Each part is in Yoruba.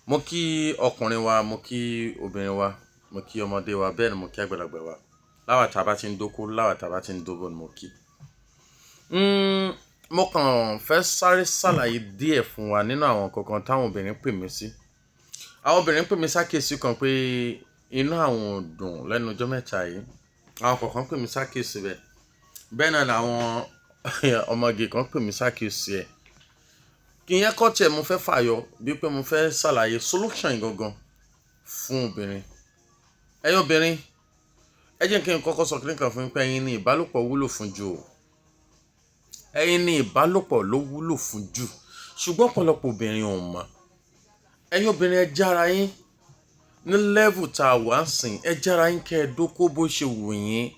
Mo kí ọkùnrin wa, mo kí obìnrin wa, mo kí ọmọdé wa, bẹ́ẹ̀ ni mo kí àgbàlagbà wa. Láwa tá a bá ti ń dóko, láwa tá a bá ti ń dóbò ni mo kí. Mo kàn fẹ́ sáré ṣàlàyé díẹ̀ fún wa nínú àwọn nǹkan kan táwọn obìnrin pè mí sí. Àwọn obìnrin pè mí sákìyèsí kan pé inú àwọn ò dùn lẹ́nu ọjọ́ mẹ́ta yìí. Àwọn kọ̀ọ̀kan pè mí sákìyèsí bẹ́ẹ̀. Bẹ́ẹ̀ náà ni àwọn ọmọge kan pè mí sákìyèsí ẹ̀. Kí ìyẹn kọ́ tiẹ̀ mo fẹ́ fàyọ bí pé mo fẹ́ ṣàlàyé solution gangan fún obìnrin. Ẹ̀yin obìnrin, ẹ jẹ́ kí n kọ́kọ́ sọ kíni kan fún yín pé ẹ̀yin ni ìbálòpọ̀ wúlò fún jù o. Ẹ̀yin ni ìbálòpọ̀ ló wúlò fún jù. Ṣùgbọ́n ọ̀pọ̀lọpọ̀ obìnrin ò mọ̀. Ẹ̀yin obìnrin, ẹ jára yín ní level tá a wà ń sìn. Ẹ jára yín kí ẹ dóko bó ṣe wù yín.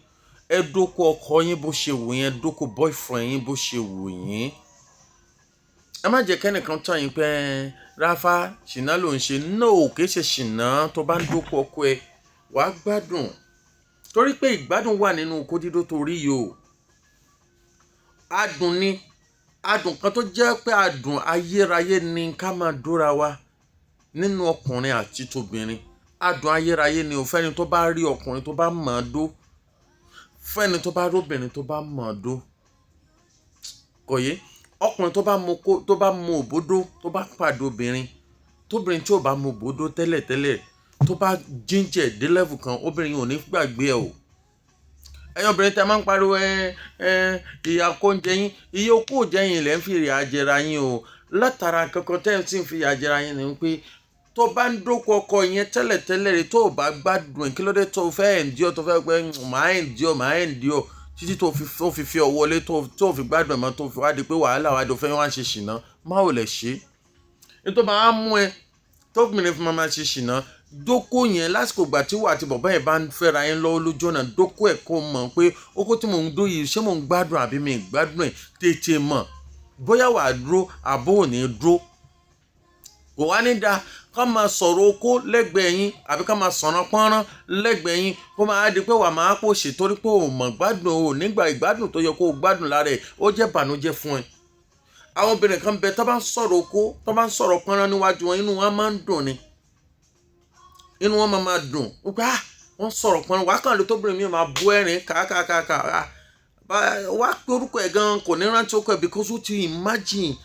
Ẹ dóko ọkọ yín bó ṣe wù yín. Ẹ dóko boyfriend yín bó ṣe wù yín. Ẹ má jẹ́ kẹ́nìkan tàn yín pé Ráfá ṣìnà ló ń ṣe. No, kì í ṣe ṣìnà. Tó bá ń dóko ọkọ ẹ, wàá gbádùn. Torí pé ìgbádùn wà nínú okó dídó torí yìí o. Adùn ni. Adùn kan tó jẹ́ pé adùn ayérayé ni ká máa dóra wa nínú ọkùnrin àti tobìnrin. Adùn ayérayé ni o. Fẹ́ni tó bá rí ọkùnrin tó bá mọ̀ ọ́n dó. Fẹ́ni tó bá rí obìnrin tó bá mọ̀ ọ́n dó. Kò yé? Ọkùnrin tó bá mọ okó, tó bá mọ òbódó, tó bá pàdé obìnrin, tóbìnrin tí ò bá mọ òbódó tẹ́lẹ̀tẹ́lẹ̀, tó bá jíjẹ dé level kan, obìnrin ò ní gbàgbé ẹ o. Ẹ̀yin obìnrin tí a máa ń pariwo ẹ, ẹ, ìyà kó ń jẹ yín, ìyà okó ò jẹ yín lẹ́ ń fi ìyà jẹra yín o. Látara nǹkan kan tí ẹ̀ ń fi ìyà jẹra yín ni wípé tó bá ń dóko ọkọ yẹn tẹ́lẹ̀tẹ́lẹ̀ rí tó ò bá gbádùn ẹ̀, kí ló dé tó fẹ́ endure, tó fẹ́ pé màá endure, màá endure títí tó fi ọ wọlé, tó fi gbádùn ẹ̀ mọ́, tó fi wá di pé wàhálà wá di ó fẹ́ wá ṣe ṣìnà, má ò lè ṣe. Ní tó bá mú ẹ tóbìnrin fi máa ṣe ṣìnà, dóko yẹn lásìkò ìgbà tí wà àti bọ̀bọ́ yẹn bá ń fẹ́ra yín lọ́wọ́ lójú ọ̀nà, dóko ẹ̀ kó mọ̀ pé okó tí mò ń dó yìí, ṣé mò ń gbádùn àbí mi ì gbádùn ẹ̀? Tètè mọ̀ bóyá wà á dúró àbó ò ní dúró. Kò wá ní dáa ká máa sọ̀rọ̀ okó lẹ́gbẹ̀ẹ́ yín àbí ká máa sọ̀rọ̀ pọ́nrán lẹ́gbẹ̀ẹ́ yín, kó máa di pé wà máa pòṣè torí pé ò mọ̀ gbádùn o nígbà ìgbádùn tó yẹ kó o gbádùn lára ẹ̀, ó jẹ́ ìbànújẹ́ fún ẹ. Àwọn obìnrin kan bẹ tó bá ń sọ̀rọ̀ okó, tó bá ń sọ̀rọ̀ pọ́nrán níwájú wọn, inú wọn máa ń dùn ni. Inú wọn máa dùn wípé ah, wọ́n sọ̀rọ̀ pọ́nrán. Wàá kàn lè tóbìnrin mi máa bú ẹ̀rín kàkàkàkà. Wá pé orúkọ ẹ̀ gan kò ní rántí orúkọ ẹ̀ because ó ti imagine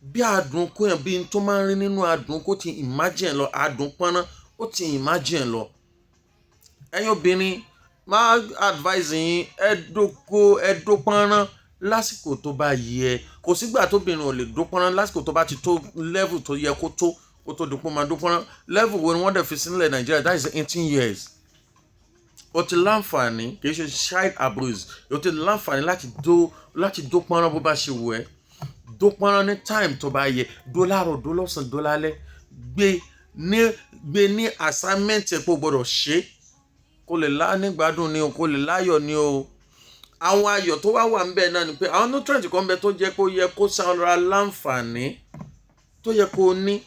bí adùn okó yẹn, bí n tó máa ń rí nínú adùn okó ti imagine lọ, adùn pọ́nrán ó ti imagine lọ. Ẹ̀yin obìnrin, máa advise yín, ẹ dóko, ẹ dó pọ́nrán lásìkò tó bá yẹ. Kò sígbà tóbìnrin ò lè dó pọ́nrán lásìkò tó bá ti tó level tó yẹ kó tó di pé ó máa dó pọ́nrán. Level wo ni wọ́n dẹ̀ fi sílẹ̀ Nàìjíríà? That is 18 years. O ti láǹfààní, kì í ṣe child abuse. O ti láǹfààní láti dó pọ́nrán bó bá ṣe wù ẹ́. Dó pọ́nrán ní time tó bá yẹ. Dó láàárọ̀, dó lọ́sàn-án, dó lálẹ́. Gbé ní assignment ẹ̀ pé o gbọ́dọ̀ ṣe kó lè lá nígbádùn ni o, kó lè láyọ̀ ni o. Àwọn ayọ̀ tó wá wà ń bẹ̀ náà ni pé àwọn nutrient kan ń bẹ tó jẹ́ kó yẹ kó sanra láǹfààní tó yẹ kó ní.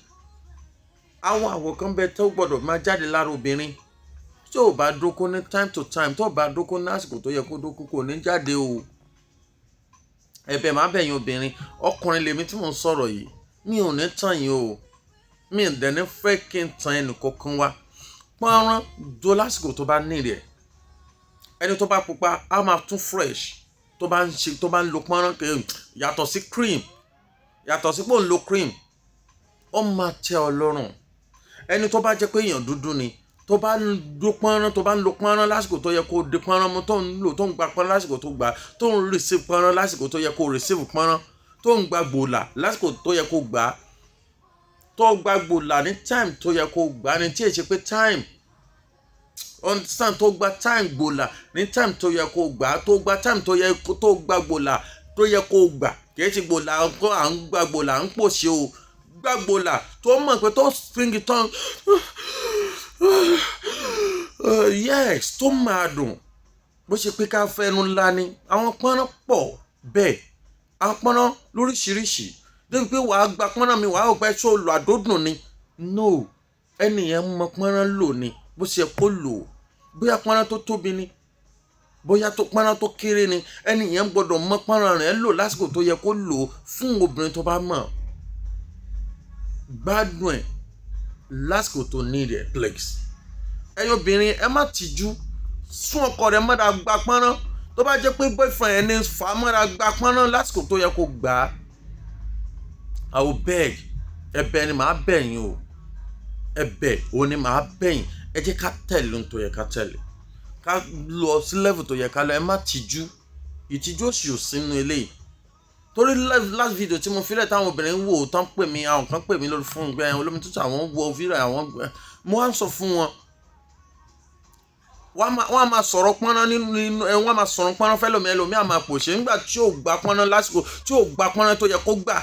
Àwọn àwọ̀ kan bẹ tó gbọ́dọ̀ máa jáde lára obìnrin. Tí ò bá dóko ní time to time, tó bá dóko ní àsìkò tó yẹ kó dóko, kò ní jáde o. Ẹ̀bẹ̀ máa bẹ̀yìn obìnrin. Ọkùnrin lèmi tí mò ń sọ̀rọ̀ yìí, mi ò ní tàn yín o. Mi ò dẹ̀ ní fẹ́ kí n tan ẹnì kankan wá. Pọ́nrán dó lásìkò tó bá ní rẹ̀. Ẹni tó bá pupa á máa tún fresh tó bá ń ṣe, tó bá ń lo pọ́nrán, yàtọ̀ sí cream, yàtọ̀ sí pé òun lo cream, ó máa tẹ́ ọ lọ́rùn. Ẹni tó bá jẹ́ pé èèyàn dúdú ni, tó bá ń do pọ́nrán, tó bá ń lo pọ́nrán lásìkò tó yẹ kó di pọ́nrán mú, tó ń lò, tó ń gba pọ́nrán lásìkò tó gbà, tó ń receive pọ́nrán lásìkò tó yẹ kó receive pọ́nrán, tó ń gba gbòòlà lásìkò tó yẹ kó gbà, tó gba gbòòlà ní time tó yẹ kó gbà ní, tí èsì pé time understand, tó gba time gbòòlà ní time tó yẹ kó gbà, tó gba time tó yẹ tó gba gbòòlà tó yẹ kó gbà. Kì í ṣe gbòòlà kó à ń gba gbòòlà à ń pòṣe o. Gba gbòòlà tó mọ̀ pé tó spring tán, yes, tó máa dùn bó ṣe pé ká fẹnu ńlá ni. Àwọn pọ́nrán pọ̀ bẹ́ẹ̀, àwọn pọ́nrán lóríṣiríṣi débi pé wàá gba pọ́nrán mi, wàá rò pé ṣó lò àdódùn ni. No, ẹni yẹn mọ pọ́nrán lò ní bó ṣe kó lò ó. Bóyá pọ́nrán tó tóbi ni, bóyá tó pọ́nrán tó kéré ni, ẹni yẹn gbọ́dọ̀ mọ pọ́nrán rẹ̀ lò lásìkò tó yẹ kó lò ó fún obìnrin tó bá mọ̀ gbádùn ẹ̀. Lásìkò tó need ẹ̀, please. Ẹ̀yin obìnrin, ẹ má tìjú. Sún ọkọ rẹ mọ́ra, gba pọ́nrán. Tó bá jẹ́ pé boyfriend ẹni fà á mọ́ra, gba pọ́nrán lásìkò tó yẹ kó gbà á. I will beg, ẹ̀bẹ̀ ni màá bẹ̀ yín o, ẹ̀bẹ̀ òun ni màá bẹ̀ yín. Ẹ jẹ́ ká tẹ̀lé ohun tó yẹ ká tẹ̀lé, ká lọ sí level tó yẹ ká lọ. Ẹ má tìjú, ìtìjú òsì ò sínú eléyìí. Torí last video tí mo filẹ̀, táwọn obìnrin wò tán, pè mí, àwọn kan pè mí lórí fóònù gbẹ olómi tútù, àwọn wo fídíò àwọn. Mo wá ń sọ fún wọn, wọ́n á máa sọ̀rọ̀ pọ́nrán nínú ẹ, wọ́n á máa sọ̀rọ̀ pọ́nrán fẹ́lòmí, ẹlòmí á máa pòṣe nígbà tí ò gba pọ́nrán lásìkò tí ò gba pọ́nrán tó yẹ kó gbà.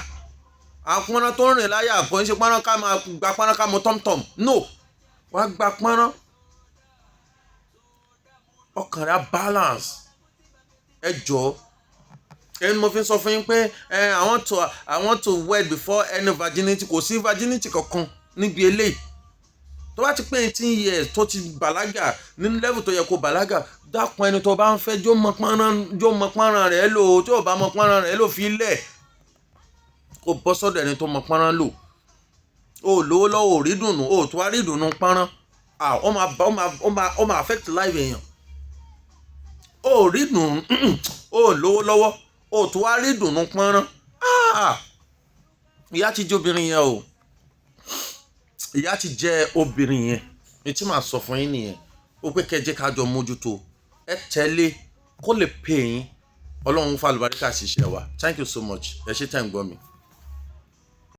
Àwọn pọ́nrán tó ń rìn láyà kò ń ṣe pọ́nrán ká máa gba pọ́nrán ká mọ tọ́mtọ́m. No, wọ́n á gba pọ́nrán, ọkàn rẹ̀ á balance. Ẹ jọ̀ọ́, ẹni mo fi sọ fún yín pé ẹ I want to wed before any virginity. Kò sí virginity kankan níbi eléyìí. Tó bá ti pé 18 years, tó ti bàlágà nínú level tó yẹ kó bàlágà, dákun, ẹni tó bá ń fẹ́, jó mọ pọ́nrán rẹ̀ lò. Tí ò bá mọ pọ́nrán rẹ̀ lò, fi lẹ̀, kó bọ́ sọ́dọ̀ ẹni tó mọ pọ́nrán lò. O lówó lọ́wọ́, ò rí dùnú, o tó wá rí dùnú pọ́nrán, ó máa affect life èèyàn. O rí dùnú, o lówó lọ́wọ́, o tó wá rí dùnú pọ́nrán. Ìyá ti jẹ obìnrin yẹn o, ìyá ti jẹ obìnrin yẹn. Ní tí màá sọ fún yín nìyẹn, ó pé kẹ́ jẹ́ ká jọ mójútó, ẹ tẹ̀lé kó lè pè yín. Ọlọ́run fún àlùbáríkà ṣiṣẹ́ wa. Thank you so much. Ẹ ṣé tẹ̀ ń gbọ́ mi.